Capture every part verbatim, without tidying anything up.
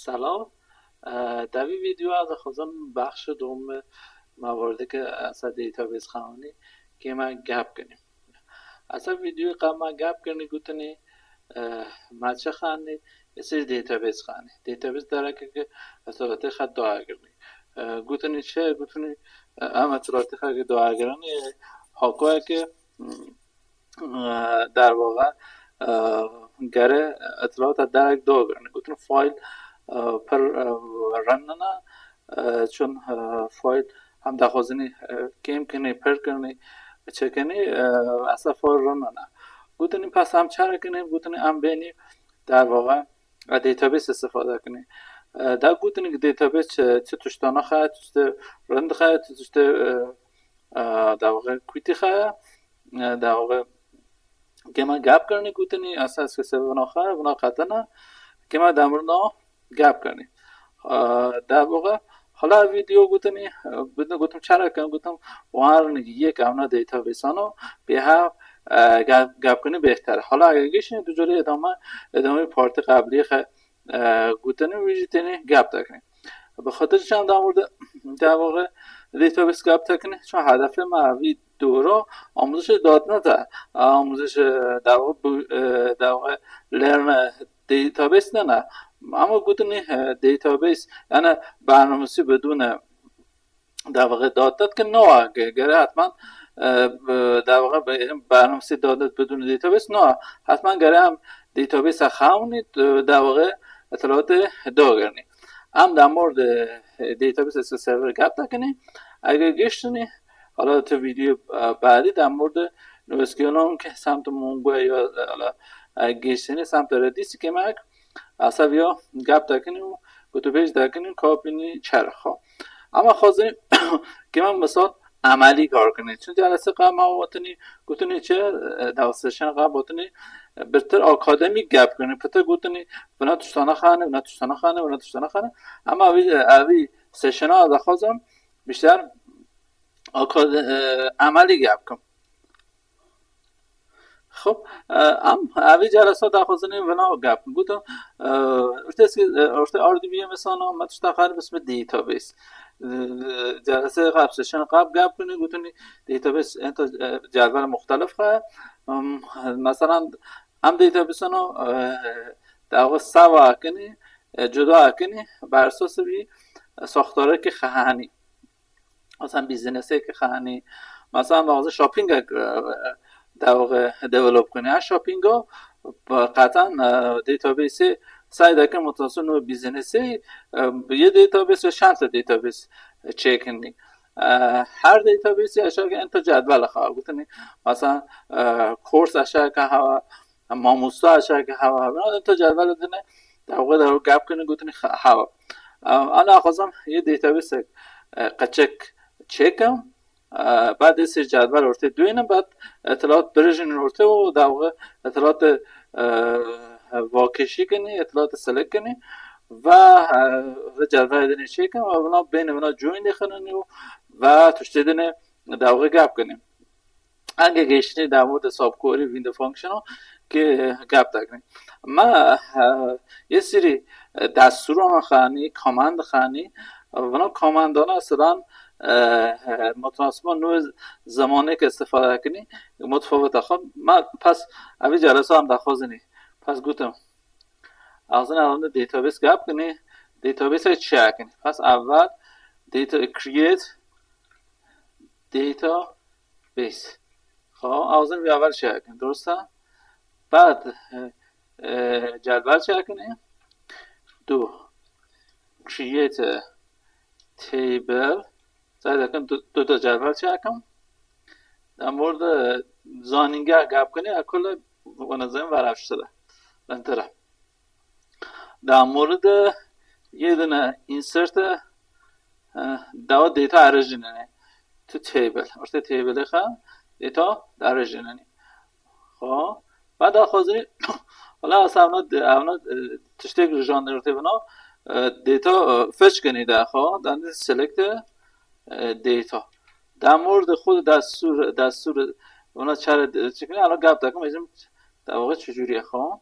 Selam. Di vî vîdyoya de xwezim bexşî dome mewerdike esa database xewanî kê me gap kinî. Esa vîdyoyê qe me gap kinî gotinî me çi xanî, êsî database xanî. Database dereke ke etelatê xe dagirnî. Gotinî çi? Gotinî em etelatê xe ke dagirinî, hakoyeke derwaqa gere etilata derek dagirnî. Gotin fayl pir rinina, çun fayl hem daxwazinî kêm kinî, pir kinî, çekinî, esa fayl rinina. Gotinî pes em çare kinî? Gotinî em bênî derwaqa database istifade kinî. Da gotinî ki database çi, çi tuştana xe, tuştê rind xe, tuştê derwaqa kutî xe, derwaqa kê me gap kirinî gotinî, esas ke se vina xe, vina qetine, kê me demir na gap kirinî. Derwaqa, hala vîdyo gotinî, gotin, gotim çere kin, gotim warin yek evna database-ano, bê hev gap, gap kinî bêhter. Hala ege gişin, tu corê edame, edame partî qeblî xe gotinî, wî jî tenê gap tekinî. Bi xatir çend demir de, derwaqa database gap tekinî, çun hedefê me evî doro, amuzişê dotnet e, amuzişê derwaqa, derwaqa learn database ne ne. Ama gotinî database, yani bernamesi bidûne derwaqa dotnet ki no, gere hetman derwaqa bernamesi dotnet bidûne database no, hetman gere em database xewnî derwaqa etelatê dagirnî. Em demir de database server gap tekinî, ege giştinî, hala tu vîdyoyê badî demir de nivîskîyanan ke semtê Mongoya ya, hala giştinî semtê Redîsî kê me ek, esa vîya gap tekinî û gotûbêj tekinî, kapinî çerxa. Ama xwezî kê me misal emelî kar kinî. Çun cerese qe me gotinî, gotinî çi, da session qe gotinî, pirtir akademîk gap kinî, pirtir gotinî vina tuştana xanî, vina tuştana xanî, vina tuştana xanî. Ama evî, evî sessiona daxwazim bîşter akade-, emelî gap kim. Xub, em evî ceresa daxwazinê vina gap. Gotin, urtê, urtê R D B M S-ano me tişta xer bismi database. Cerese qab session qab gap kinî, gotinî database enta cedvel muxtelif xe. Mesela em database-ano daxwaz sava kinî, cuda kinî, bersosî vî soxtarekî xehanî. Mesela businessêkî xehanî. Mesela em daxwazin shoppingek, e, e, develop kinî. Her shoppingo qeten, e, database-ê seyde kin mutasib nû businessê, e, yê database ve şart database çêkinî. E, her database-ê eşya ke enta cedvel xwe gotinî. Mesela, e, course eşya ke hewa, mamosta eşya ke hewa, hewa. Enta cedvel dine, dewe de gap kinî gotinî hewa. E, ana xwazim yê database-ek, e, qeçek çêkim. E, bad ê sê cedvel ortê duyêne, bad etelat birijin ortê û dewe etelat, e, vakeşî kinî, etelat selek kinî ve, e, ve cedvel dine çêkim ve vina bêne vina join dixinî û ve tuştê dine dewe gap kinî. Enge gêştinî demo de subquery window function-o ke gap tekinî. Me, e, yê sirî, e, destûran xanî, command xanî, e, vana commandana sidan, e, e, mutasib nû zemanê ke istifade kinî, mutfawet xwe. Me pes evî ceresa em daxwazinî. Pes gotim. Azin evinde database gap kinî, database çi kinî. Pes evel data create, data base. Xo, awzin vî avel çêkin, durust e? Bad, e, e, cedvel çêkin, e? Du. Create a table. Zaten du, du cedvel çêkin. Em orada zanîngeha gap kinî, ekole vana zin verafştire. Bentire. Di amûrî de yê dine insert e, e, dawa data erêjînenê. Tu table, ortê table xa data erêjînenê. Xo, bad daxwazî, wala asa evna, evna, e, tiştek rijandin ortê vina, e, data, e, fetch kenî de xo, dan select e, e, data. Di amûrî de xo destûr, destûr, vina çare de, çikine, ana gap dakim, êzim, dawa çi cûrî ye xo.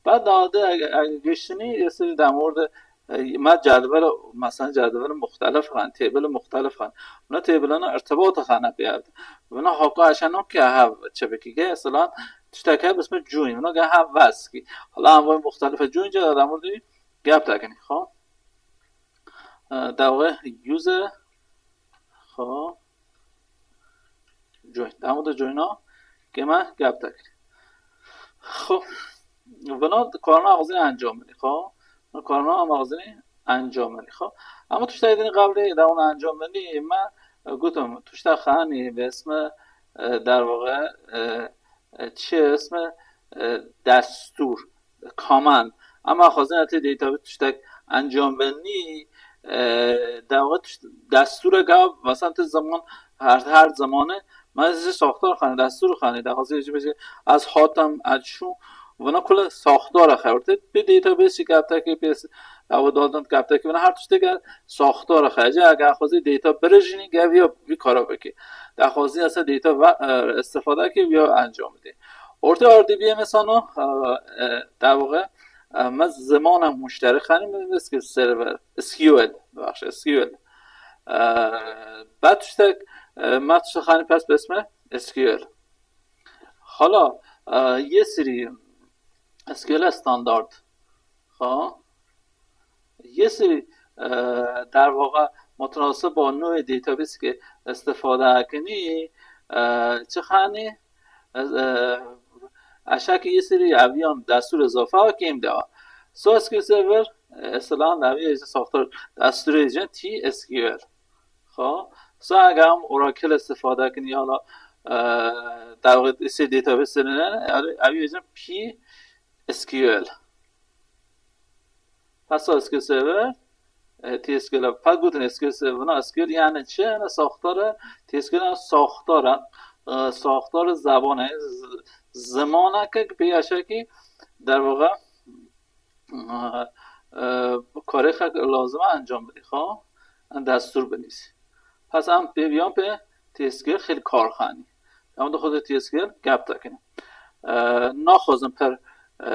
Bad dawa de, ege, ege giştinî, yê sirî di amûrî de E, me cedwele, mesela cedwele muxtelif xan, têbile muxtelif xan. Buna têbilana irtibata xane pê ev. Buna haka eşeno ke hev çi bikî. Ge silan tiştek hev ismi join. Buna ge hev veskî. Hala em vay muxtelife join ca da murdî gep tekinî. Xo. E, dewge user. Xo. Join. Dewge de joina ke me gep tekinî. Xo. Vina karna axizî encam bidî. Xo. Vina karna em axizî encam bidî. Xo. Ama tuşta edin qavlê dewge encam bidî me, e, gotum tuşta xanî be ismi, e, derwaqa, e, e, çi ismi, e, destûr, command. Ama xwezin tê database tiştek encam benî, e, dewqa tişt-, destûreka, mesela tê zaman, her, her zamanê, me zî saxtar xanî, destûr xanî, dewqa zî jî bêjî, ez hatim, ez çûm, vana kule saxtar xewrte. Pê database geptekî, pê s-, dewqa dadin geptekî, vana her tiştek saxtar xece, eger xwezî data birijînî, ge viya vî kara bikî. Daxwazî esa data ve, e, istifade kî viya encam bidî. Ortê R D B M S ano, e, e, dewge, e, me zimana muşterî xanî me S Q L server, S Q L, bibexşe, S Q L. E, be tiştek, e, me tiştek xanî pes besme S Q L. Hala, e, yê sirî S Q L standard. Ha. Yê sirî, e, derwaqa mutenasib ba nûê database ke istifade kinî, e, çi xanî, e, e, eşakî yê sirî eviyan destûr izafe kêm dewa. So S Q L Server, e, esalan eviye saxtar destûrê jin T S Q L. Xo, so eger em Oracle istifade kinî ya la, e, derwaqa isê database ne, eviye jin P S Q L. Pesa S Q L Server, e, T S Q L, pa gotin S Q L Server, vana S Q L yani çi? Yani saxtara, T S Q L yani saxtara, e, saxtara zebane, z-, zimaneke ki pê eşekî derwaqa, e, e, karê xek lazim e encam bidî, xo? Em destûr binîsî. Pes em pê viyan pê T S Q L xêl kar xanî. Em de xwe de T S Q L gep tekin. E, naxwazim per, e,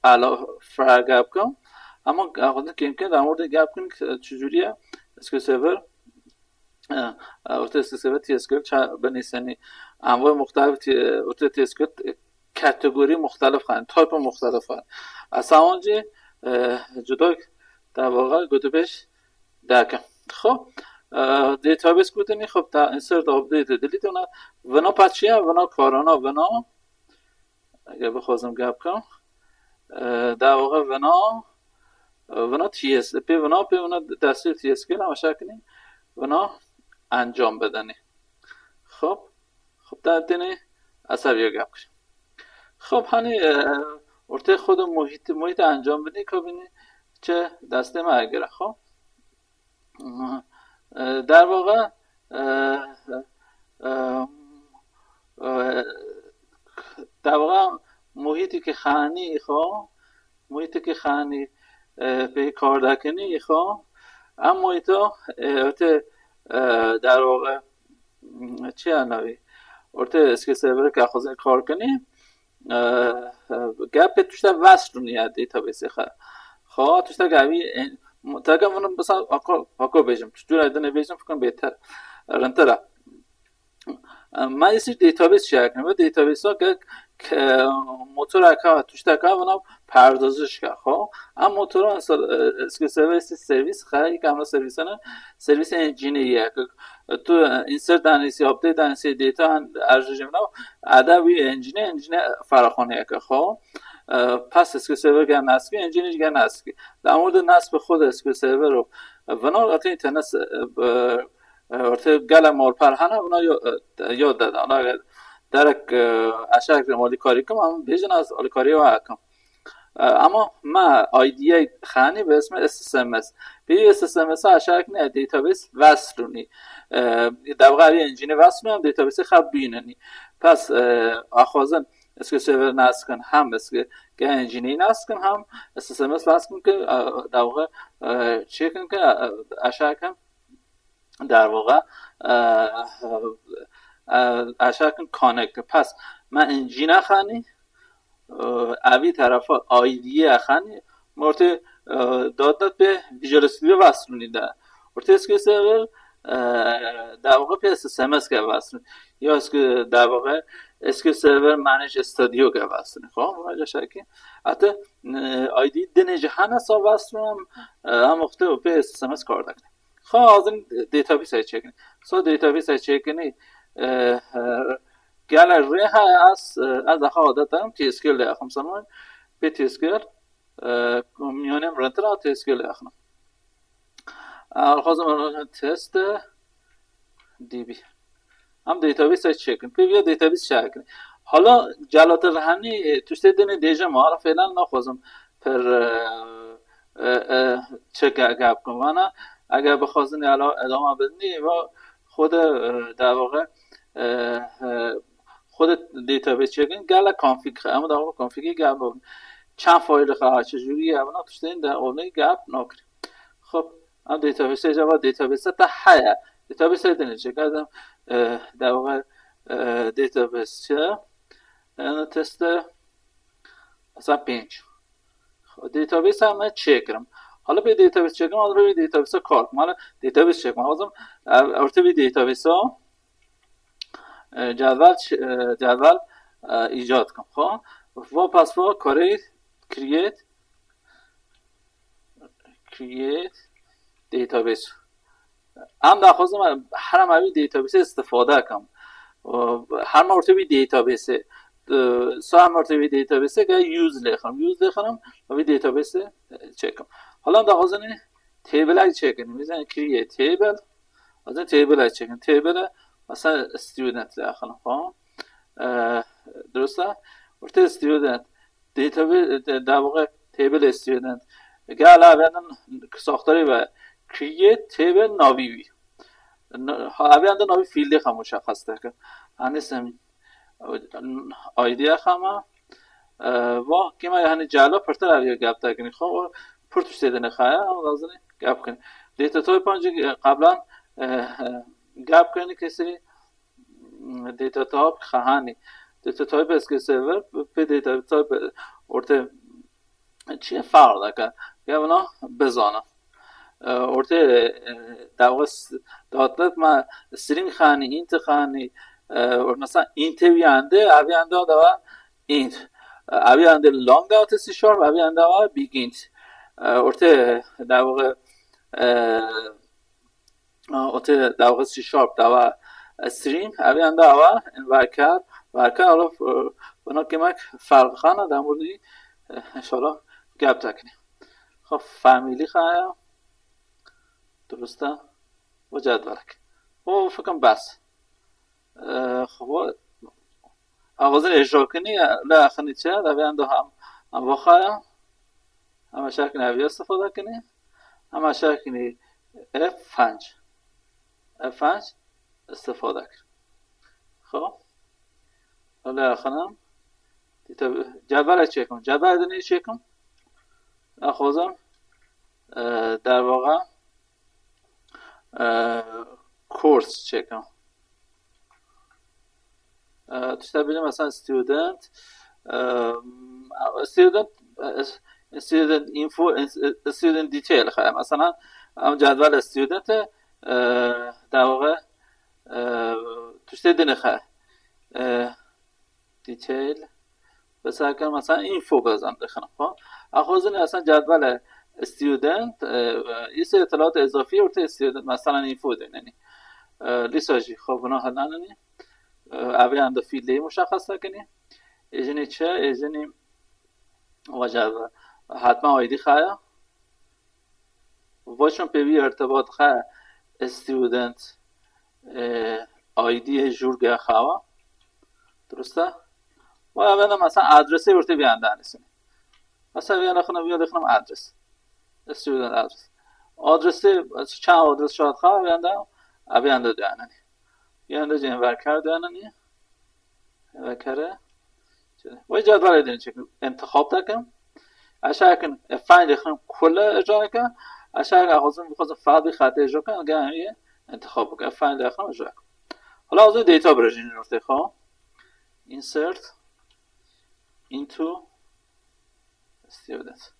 ala fra gep kim. Ama xwazim kêm kêm em orada gep kin, e, çi curiye S Q L Server, e, e, orta S Q L Server T S Q L ça binîsenî. Em vay muxtelif T-, orta T S Q L kategorî muxtelif xan, taypa muxtelif xan. Esa oncî, e, cuda derwaqa gotûbêj deke. Xo, e, database gotinî, xo, ta insert, update, delete, ona, vina pa çi ya, vina karana, vina, eger bixwazim gep bikim, e, derwaqa vina, e, vina T S, pê vina, pê vina destûr T S Q L, ama şekinî, vina encam bedenî. Xo, xo, ta tenê ez ev ya gep kir. Xo, hani, e, ortê xwe de muhît, muhît encam bidî, ka bînî çi destê me egire, xo. E, derwaqa, e, e, e, derwaqa muhîtê ke xanî xo, muhîtê ke xanî, e, pê kar dekinî xo, em muhîta, e, ortê, e, derwaqa, m, çi ya navî? Ortê S Q L Server ke xwezin kar kinî, e, e, gepê tuşta vest rûnî ya database xe. Xo, tuşta gavî, e, m-, tege min mesela ako, ako bêjim. Tuştura dine bêjim, fikim bêter. Rintira. E, me îsî database çi yakin. Ve database ke, ke motora ka, tuşta ka, vana perdozişka, xo. Em motora, e, S Q L Server servis xe, yek ama servisana, servis engineer ya. Tu, e, insert danîsî, update danîsî, data erjijim nav, ada wî engineer, engineer feraxoniyeke, xo. E, pas S Q L Server gel naskî, engineer gel naskî. Da amûr de nasb xwe de S Q L Server o. E, vana atê internet, e, e, ortê gele morpar hana, vana yo, e, yo de, ana derek, e, aşağı alîkarî kim, ama bêjin az alîkarî wa kim. E, ama me I D A xanî bi ismi S S M S. Pê S S M S aşağı ne database vest rûnî. E, derwaqa vî engineer vest rûnî, database xwe bînenî. Pes, e, axwazin S Q L Server naskin, hem S Q L engineer naskin, hem S S M S naskin ki, e, derwaqa, e, çekin ki, e, aşağı kim derwaqa, e, e, aşağı kim connect. Pes, me engineer xanî, e, evî terefa I D A xanî, mortê e, dot net pê Visual Studio weslûnî de. Ortê S Q L Server, e, der waqa pê S S M S ke weslûn. Ya S Q L, der waqa S Q L Server Manage Studio ke weslûnî. Xo, vaca şekî. Ate, e, I D dinê jî hene sa weslûn, e, em wextê pê S S M S kar dikine. Xo, azin database çêkinî. So database çêkinî, e, e, gele rê heye ez, e, ez daha adet em T S Q L de yaxim sanmayın. Pê T S Q L, e, miyonem rintir a T S Q L de yaxim. Alxwazim test D B. Em database çêkin. Pê vîya database çêkin. Hala celatir henî, e, tiştê dinê dêje ma, hala fêlan naxwazim pir, e, e, e, çi ge-, gep kim. Vana, eger bixwazin hala edama bidinî, va xwe de, e, der waqa, e, e, xwe de database çêkin, gele config, em der waqa configî gel bibin. Çend fayl xwe, çi jûrî ye, vana tiştên de olê gep nakirin. Xop, em database, ceva database te heye. Database dinê çêkin, ez em, e, der waqa, e, database çi, yani teste, mesela pênc. Database me çêkirim. Hala pê database çêkirim, hala pê database kar kim. Hala database çêkirim. Lazim, e, ortê vî database, e, cedvel ç-, e, cedvel, e, îcad kim. Xo, va pasva karê create, create database. Em daxwazim her em evî database istifade kim. Her me ortê vî database, e, sa em ortê vî database ke use lêxinim. Use lêxinim, vî database çêkim. Hala em daxwazin table çêkin. Mesela create table. Azin table çêkin. Table, mesela student lêxinim. Tamam. E, durust e. Ortê student. Database, de, der waqa table student. Gel avênin saxtarî ve create table navî wî. N-, ha, avê anda navî fîldê xwe muşexes dike. Hani semî. I D xwe ma, e, va kima yani cela pirtir ev gep tekinî xwe, o pir tiştê dinê xwe ya, lazim gep kin. Data type ancak, e, qablan, e, e, gep kin kesî, data type xehanî. Data type S Q L Server, pê data type ortê çi ye, fark dike. Ya buna bizana. E, ortê, e, dawis, dot net ma string xehanî, int xehanî, e, or-, mesela int wî ende, ev ende da int. E, ev ende long dawis C sharp, ev ende da big int. E, ortê, dawis, e, Aa, ote dawis C sharp dawa, e, string, ev yan dawa, in varkar, varkar, alo, e, buna kemek farq xana, da murdi, e, inşallah gap takni. Xo, family xaya, durust e, bu cedvelek. Bu fikrim bes. E, xo, bu, ağızın ejokini, la axini çe, da ev yan da ham, ham bu xaya, ama şakin ev ya istifade kini. Em aşağı kinî F pênc. F pênc istifade kir. Xo. Öyle yakınım. Cedvele çekim. Cedvele de ne çekim? Axozim, e, derwaqa, e, course çekim. E, tişta bêjim mesela student, e, student, e, student info, e, student detail xaya. Mesela em cedvel student, e, derwaqa, e, tiştê dinê xaya. E, detail. Mesela, mesela info bezan dixin xo. Axozin mesela cedvel student, e, ise itlaat izafi ortê student, mesela info döneni. E, lisa jî xo buna helaneni. E, ev yan da fîldê muşexes dikinî. Êjinî çi? Êjinî vaca hatma aydî xaya. Vaçon pê wî irtibat xe student, e, aydî jûr ge xawa. Durust e? Ve ev enda mesela adresê ortê vî enda nivîsîne. Mesela vî enda xinem, vî enda xinem adres. Student adres. Adresê, çend adres şahat xa, vî enda, vî enda döneni. Vî enda cem verkar döneni. Vekere. Ve cedvelê din çekin. Intixab dikim. Aşağı kin, e, failê xim kule icra ke. Aşağı axozim, bixwazim fail bî xatê icra ke, gel ye intixab bike. Failê xim icra ke. Hala azê data birejin ortê xo. Insert into student.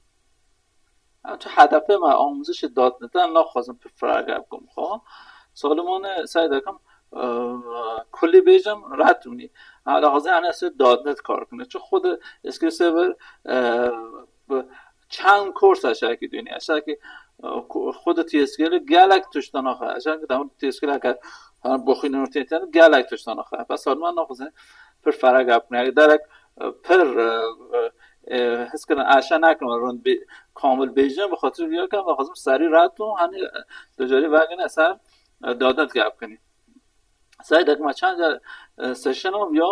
Em tu hedefê me amûzişê dotnet e, naxwazim pir firage bikim xwe. Salimanê sey dekim, e, kulî bêjim, ret tûnî. Em daxwazin em ser dotnet kar kine. Çi xwe de S Q L Server, e, bi çend korsa şekî dûnî. Şekî, e, xwe de T S Q L gelek tiştan naxe. Şekî tam T S Q L ke, ha, boxînin ortê gelek tiştan naxe. Bes saliman naxwazin pir firage bikin. Eger derek, e, pir, e, e, e, his kirin, eşe nekin, rind bê-, kamil bêjin, bi xatir vîya ke, em xwazim serî ret û, hani, e, tu carî vegine ser, e, dotnet gap kinî. Sey dekim me çend, e, session û ya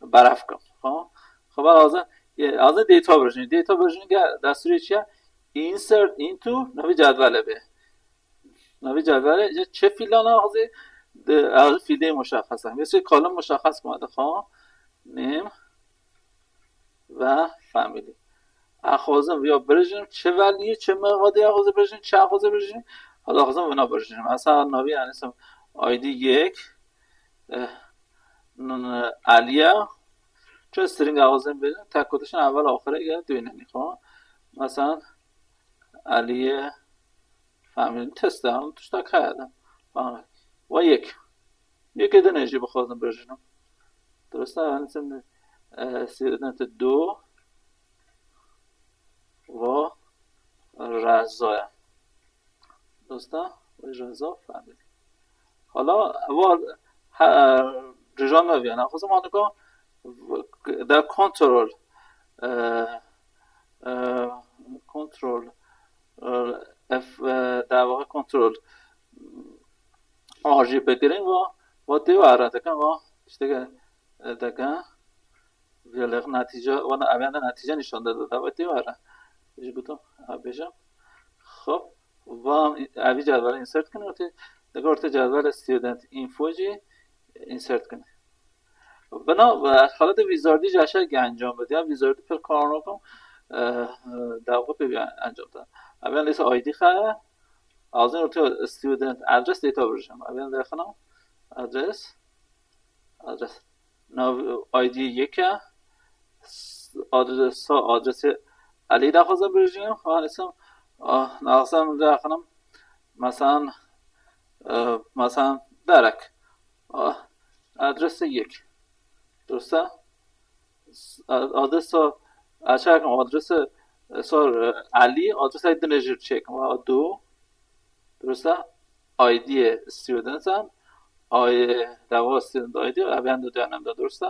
beref kim. Xo, xeber azin, e, azin data version. Data version ge destûrê çi ye? Insert into navê cedwelê bê. Navê cedwelê, îca çi fîlan axizê, di, axizê fîlê muşexxes e. Mesela column muşexxes kime dixwa, name ve family. Axwazim ya birijim, çi value, çi mexadê axwazê birijim, çi axwazê birijim, hada axwazim vina birijim. Mesela navê, yani, isim I D yek, eh, n-, n-, Aliye, çi string axwazim birijim, tek kotişin evvel axire gel duyne nîxo. Mesela Aliye Family test e, tiştek heye de. Tamam. Ve yek. Yekê din jî bixwazim birjînim. Dirust e, yani sen, e, student du ve Reza ye. Dirust e, ve Reza family. Hala var, ha, rijana viyana. O zaman da control, e, e, control, e, F, e, da control A J P girin ve, ve tê were dekin ve işte, e, dekin. Vê lêx netîce, wana evên de netîce nîşan de, de, de, tê were. Ji gotim, ha, bêjim. Xop, van, evî cedwelê insert kin, ortê, dega ortê cedwelê student info jî insert kin. Bina, e, haletê wizardî jî eşe ki encam bide. Ya wizardî pir kar nakim, e, e, dewqê pê bî encam da. Evên lîsa I D xeye, azin ortê student address data version. Evên lêxina address, address. Nav I D yek e. S-, adres-, sa adresê Elî daxwazim birjînim. Ha, isim, ah, naxwazim daxinim. Mesela, e, mesela derek. Ah, adresê yek. Dirust e? S-, a-, adresa, açakim adresê, e, sor, e, Elî, adresê din jî çêkim. Ha, du. Dirust e? I D student sen. Ay, dava student I D, ev yan du dönemde dirust e.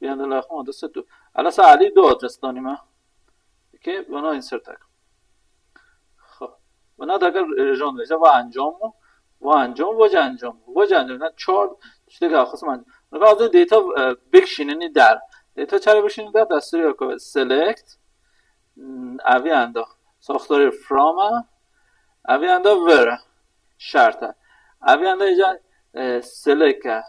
Bir yanda lafım adresi du. Ala sa Elî du adres danîme. Ki buna insert ek. Xo. Buna da gel, e, jon veje, va encam mı? Va encam, vaca encam. Vaca encam. Yani çar, işte gel kısmen. Gazı data, e, big şinini der. Data çare big şinini der, desturi yok. Select. Hmm, ev yanda. Software from e. Ev yanda where e, şert e. Ev yanda îca, e, select e,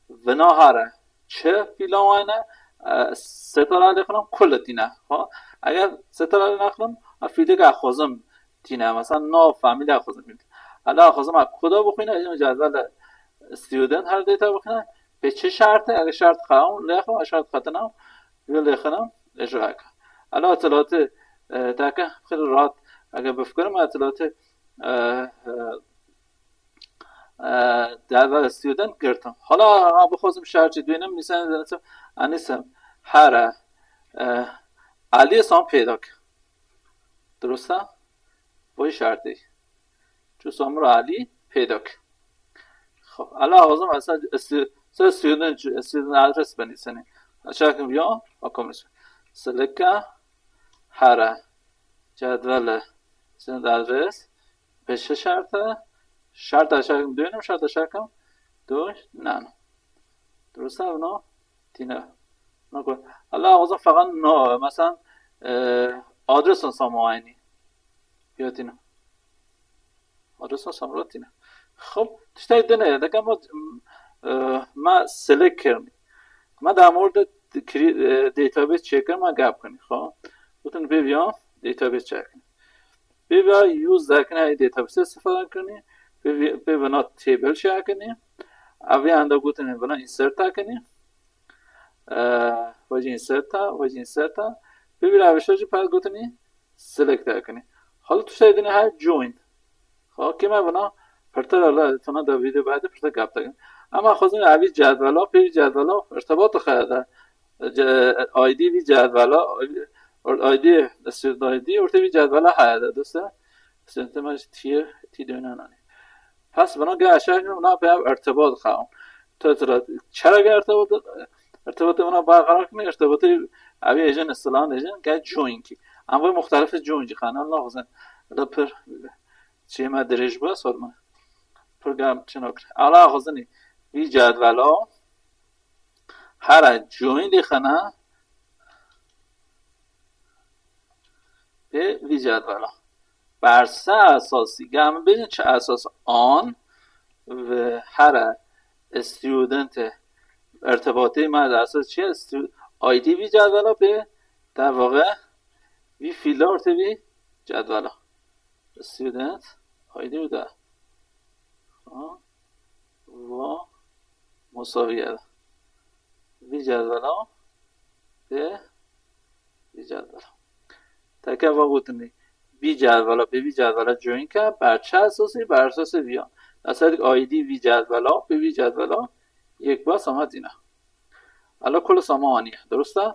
vina here, çi fîlan wayne, e, setara lêxinam, kul tîne. Ha? Eger setara lêxinam, a fîlê ke xwazim tîne. Mesela nav famîlya xwazim tîne. Ela xwazim a koda bixwîne, îca cedwelê student her data bixwîne. Pê çi şert e? Eger şert xewn lêxin, şert xetina, vê lêxinam, icra ke. Ela etelatê, e, deke, xêr rahat, eger bifikirim, etelatê, e, e, e, deve student girtim. Hala ha bixwazim şertî duynim, nîsen, nîsen, enisim, here, e, Elî san pêdak. Dirust e? Bu şertî. Çu samur Elî pêdak. Xo, ela xwazim esa student, student adres benîsenî. Açakim ya, bakalım. Select e, here. Cedwelê student adres. Pêşe şert e. Şert açakim duynim, şert açakim duy, nan. Dirust e, no? Tîne. Nako. Ela xwazim feqet no, mesela, e, adresan samuayni. Ya tîne. Adresan samura tîne. Xop, tiştek din e, deke ma, e, ma select kirin. Ma da mor de kiri, e, database çêkirin, ma gap kirin. Xo. Gotin bê viya database çêkirin. Bê viya use derkine, database istifade kirin. Bê vi-, bê vina table çêkirin. Ev yan da gotin vina insert kirin. E, vajî insert, vajî insert. Bê vira vişa jî pes gotinî select kinî. Xalo tiştê dinê her join. Xo kime bina pirtir ala tana da video bade pirtir gap da. Ama xozin evi cedvela, pê cedvela irtibat xaya da. Ce-, I D vi cedvela, I D, student I D, ortê vi cedvela haya da, dosta. Student ma tiye, ti dönen ani. Pes bana ge aşağı buna pe irtibat xaun. Tatra çera ge irtibat, irtibat buna berqerar kime, irtibatı evi ejin istilan ejin ge join ki. Ama bu muhtelif join ki xana lazım. Da pir çima dirij bu sorma. Program çinok. Ala xozini vi cedvela. Hera join li xana. Pê vî cedvela. Berse esasî, gel min bêjin çi esas an ve here student irtibatê me de esas çi ye? Stu-, I D vî cedvela pê, der vaxê vî fîla ortê vî cedvela. Student I D de. Ha? Va musaviye de. Vî cedvela pê vî cedvela. Teke va gotinî. Vî cedvela pê vî cedvela join ke, berçe esasî, ber esasê viyan. Mesela I D vî cedvela pê vî cedvela yek ba sama dîne. Ela kul sama aniye. Durust e?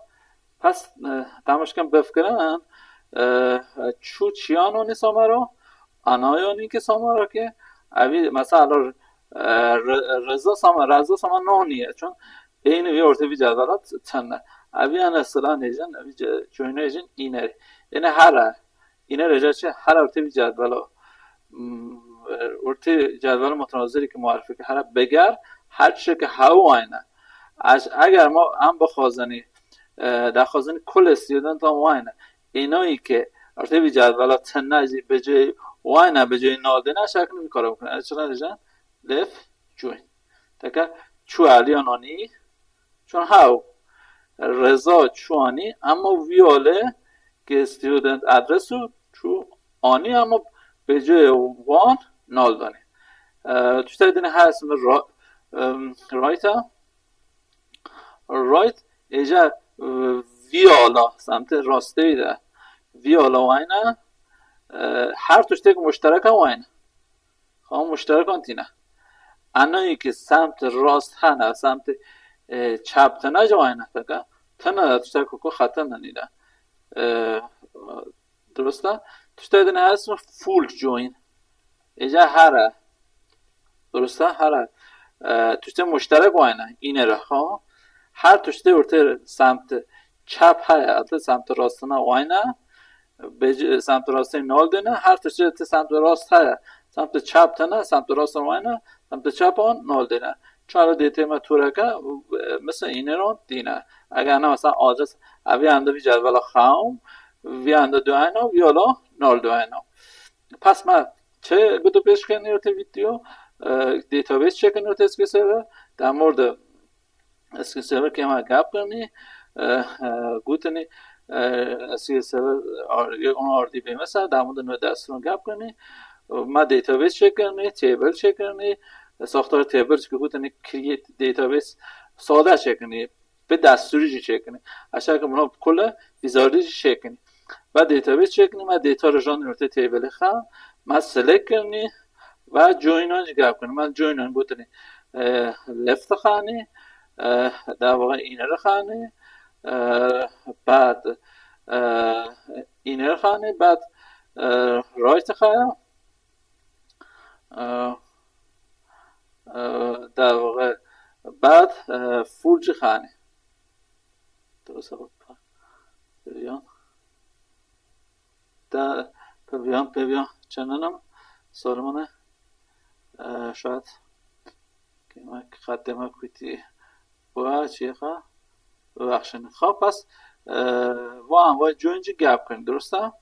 Pes, e, temaşkin bifkirin, e, çû çiyan anî samara, anaya anî ki samara ki, evi mesela, e, re-, reza sama, reza sama naniye. Çun ênî vî ortê vî cedvela t-, tene. Evi ene silan êjin, evi ce-, coyne êjin, înerî. Êne here. Înerî ca çi? Here ortê vî cedvela. Hmm, ortê cedvela mutenazirî ki muarifî ki here beger, her çi ki hew ayne. Ez, eger ma em bixwazinî, e, daxwazinî kulê student an wayne. Ênayî ki ortê vî cedvela tene jî bi cê wayne, bi cê nal dêne, şeklî vî kara bikine. Ez çi ne diyeceğim? Left join. Teke çû aliyan anî, çûn hew. Reza çû anî, ama vîyale ke student adresu çû anî, ama bêcê wan nal danî. E, tiştê dinê her ismi ra-, em, right e. Right, êca, e, vîyala, semtê rastê de. Vîyala wayne, e, her tiştek muştereka wayne. Xwe muşterekan tîne. Enayî ki semt rast hene, semt, e, çep tine jî wayne teke. Tine de tiştek ku xetin de nîne. E, durust e. Tiştek dine ez full join. Êca here. Durust e, here. E, tiştek muşterek wayne. Îne re, ha. Her tiştek ortê semt çep heye, ate semt rastine wayne. Bêc-, semtê rastê nal dêne, her tiştê ti semtê rast heye. Semtê çep tene, semtê rast wayne, semtê çep an nal dêne. Çara dêtê me toreke, e, mesela îneron dîne. Eger ne mesela adres, ev yan de vî cedvela xewn, vî yan de duayna, vî yola nal duayna. Pes me çi gudu pêş kenî ortê video, e, database çekin ortê S Q L server, demor de S Q L Server kê me gap kirinî, e, e, gotinî, e, S Q L Server ar-, on ardî bê mesela, demû de nû destûrûn gap kirinî, me database çêkirinî, table çêkirinî, saxtar table çi gotinî create database sade çêkirinî, bi destûrî jî çêkirinî. Eşya ki buna bi kule vîzarî jî çêkirinî. Me database çêkirinî, me data re jandin ortê table xwe, me select kirinî, ve joinan jî gap kirinî. Me joinan gotinî, e, left xanî, e, davaxê inner xanî, e, bad, e, inner xanî, bad, e, right xaya, e, e, davaxê bad, e, full jî xanî. Durust e, bak. Pêviyan. Te pêviyan, pêviyan çenenim. Sorry min e. E, şayet kêmek xetê me kutî bû, çêxa. Bibexşin. Xwe pes, e, van ve join jî gap kirin. Durust e?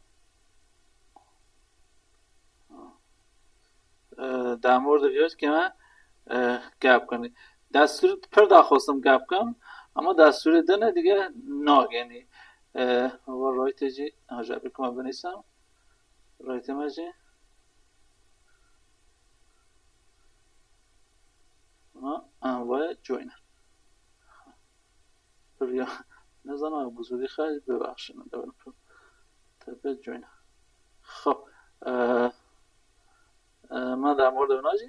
E, demor de viyot ke me, e, gap kirin. Destûr pir daxwastim gap kim, ama destûrê din e dige nagenî. E, va raytê jî, ha, ji ber ku me binîsim. Raytê me jî. Ama, ha, va join. Pir ya, ne zana bu zûdî xwe bibexşin, dewin pir. Tepe join. Xwe, E, e, me der morda wina jî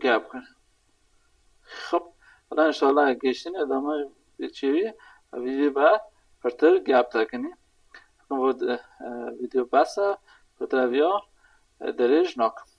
gap kir. Xip, hela inşallah gêştine dama çêwî, vîdeo be pirtir gap tekinî. Xip, bu, e, vîdeo bes e, pirtir viya, e, dirêj nakim.